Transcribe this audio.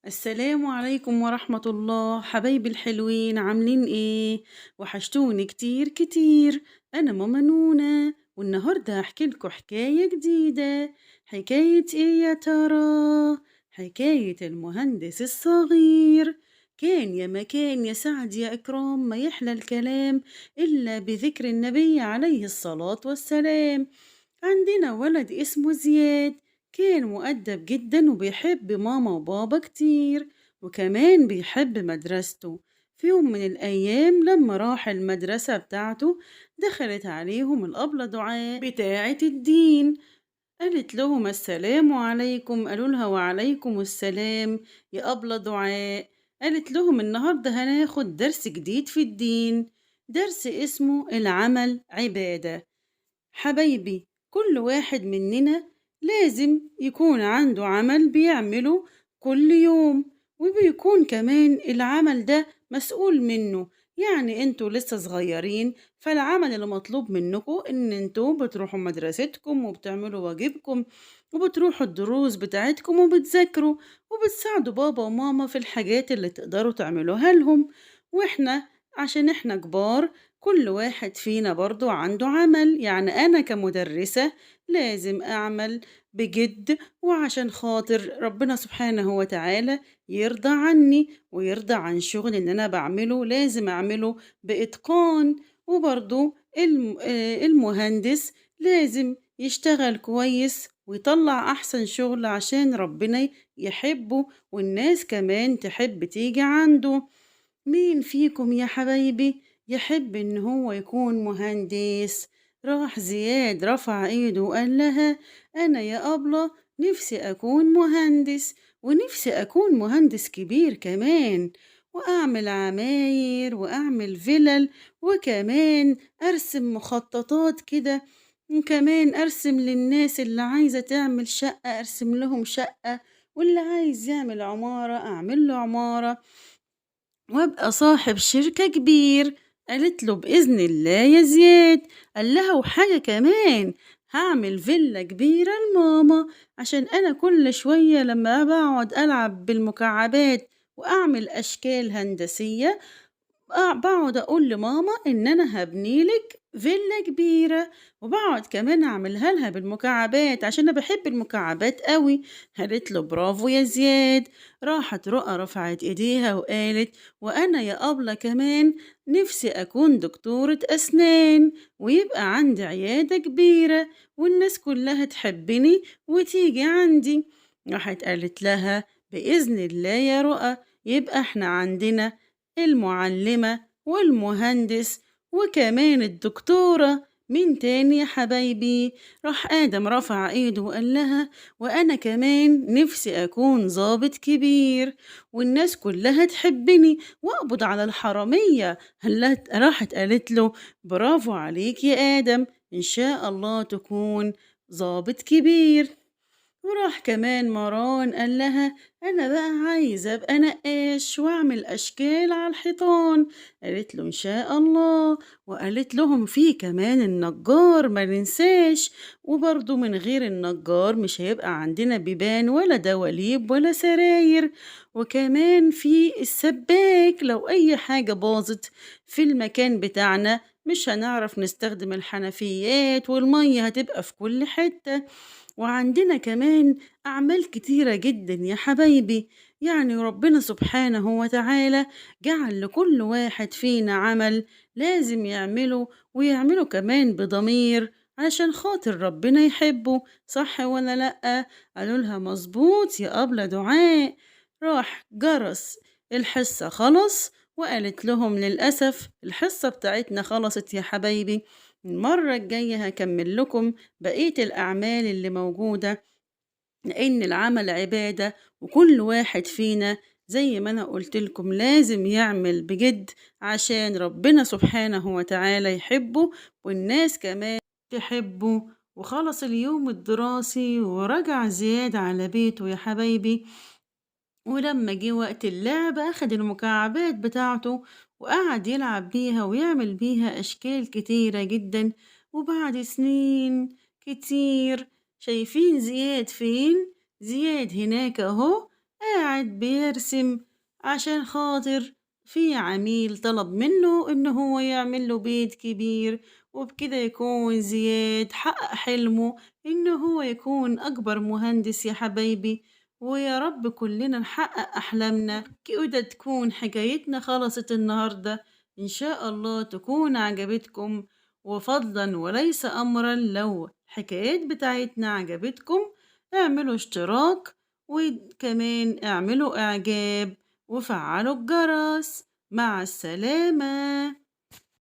السلام عليكم ورحمة الله. حبايبي الحلوين، عاملين ايه؟ وحشتوني كتير كتير. انا ماما نونا، والنهاردة هحكي لكم حكاية جديدة. حكاية ايه يا ترى؟ حكاية المهندس الصغير. كان يا مكان يا سعد يا إكرام، ما يحلى الكلام إلا بذكر النبي عليه الصلاة والسلام. عندنا ولد اسمه زياد، كان مؤدب جدا وبيحب ماما وبابا كتير، وكمان بيحب مدرسته. في يوم من الأيام لما راح المدرسة بتاعته، دخلت عليهم الأبلة دعاء بتاعة الدين. قالت لهم السلام عليكم. قالوا لها وعليكم السلام يا أبلة دعاء. قالت لهم النهاردة هناخد درس جديد في الدين، درس اسمه العمل عبادة. حبايبي، كل واحد مننا لازم يكون عنده عمل بيعمله كل يوم، وبيكون كمان العمل ده مسؤول منه. يعني انتوا لسه صغيرين، فالعمل اللي مطلوب منكم ان انتوا بتروحوا مدرستكم وبتعملوا واجبكم وبتروحوا الدروس بتاعتكم وبتذاكروا وبتساعدوا بابا وماما في الحاجات اللي تقدروا تعملوها لهم. واحنا عشان احنا كبار، كل واحد فينا برضو عنده عمل. يعني أنا كمدرسة لازم أعمل بجد، وعشان خاطر ربنا سبحانه وتعالى يرضى عني ويرضى عن شغل اللي أنا بعمله، لازم أعمله بإتقان. وبرضو المهندس لازم يشتغل كويس ويطلع أحسن شغل عشان ربنا يحبه والناس كمان تحب تيجي عنده. مين فيكم يا حبايبي يحب إن هو يكون مهندس؟ راح زياد رفع إيده وقال لها أنا يا أبلة نفسي أكون مهندس، ونفسي أكون مهندس كبير كمان، وأعمل عماير وأعمل فلل، وكمان أرسم مخططات كده، وكمان أرسم للناس اللي عايزة تعمل شقة أرسم لهم شقة، واللي عايز يعمل عمارة أعمل له عمارة، وأبقى صاحب شركة كبير. قالت له بإذن الله يا زياد. قال لها وحاجة كمان، هعمل فيلا كبيرة لماما، عشان أنا كل شوية لما بقعد ألعب بالمكعبات وأعمل أشكال هندسية بقعد أقول لماما إن أنا هبنيلك فيلا كبيرة، وبقعد كمان أعملها لها بالمكعبات عشان أنا بحب المكعبات قوي. قالت له برافو يا زياد. راحت رؤى رفعت إيديها وقالت وأنا يا أبلة كمان نفسي أكون دكتورة أسنان، ويبقى عندي عيادة كبيرة والناس كلها تحبني وتيجي عندي. راحت قالت لها بإذن الله يا رؤى، يبقى احنا عندنا المعلمة والمهندس وكمان الدكتورة. مين تاني يا حبايبي؟ راح آدم رفع إيده وقال لها وأنا كمان نفسي أكون ضابط كبير والناس كلها تحبني وأقبض على الحرامية. راحت قالت له برافو عليك يا آدم، إن شاء الله تكون ضابط كبير. وراح كمان مروان قال لها أنا بقى عايزة أبقى نقاش وأعمل أشكال على الحيطان. قالت له إن شاء الله. وقالت لهم في كمان النجار ما ننساش، وبرضو من غير النجار مش هيبقى عندنا بيبان ولا دواليب ولا سراير، وكمان في السباك لو أي حاجة باظت في المكان بتاعنا مش هنعرف نستخدم الحنفيات والمية هتبقى في كل حتة. وعندنا كمان أعمال كتيرة جدا يا حبايبي. يعني ربنا سبحانه وتعالى جعل لكل واحد فينا عمل لازم يعمله، ويعمله كمان بضمير علشان خاطر ربنا يحبه، صح ولا لأ؟ قالوا لها مظبوط يا أبلة دعاء. راح جرس الحصة خلص، وقالت لهم للأسف الحصة بتاعتنا خلصت يا حبايبي، المرة الجاية هكمل لكم بقية الأعمال اللي موجودة، لأن العمل عبادة، وكل واحد فينا زي ما أنا قلت لكم لازم يعمل بجد عشان ربنا سبحانه وتعالى يحبه والناس كمان تحبه. وخلص اليوم الدراسي ورجع زياد على بيته يا حبايبي. ولما جه وقت اللعب أخد المكعبات بتاعته وقعد يلعب بيها ويعمل بيها أشكال كتيرة جدا. وبعد سنين كتير شايفين زياد فين؟ زياد هناك أهو. قاعد بيرسم عشان خاطر في عميل طلب منه إن هو يعمل له بيت كبير، وبكده يكون زياد حقق حلمه إن هو يكون أكبر مهندس يا حبايبي. ويا رب كلنا نحقق أحلامنا. كده تكون حكايتنا خلصت النهاردة، إن شاء الله تكون عجبتكم. وفضلا وليس أمرا، لو الحكايات بتاعتنا عجبتكم اعملوا اشتراك، وكمان اعملوا إعجاب، وفعلوا الجرس. مع السلامة.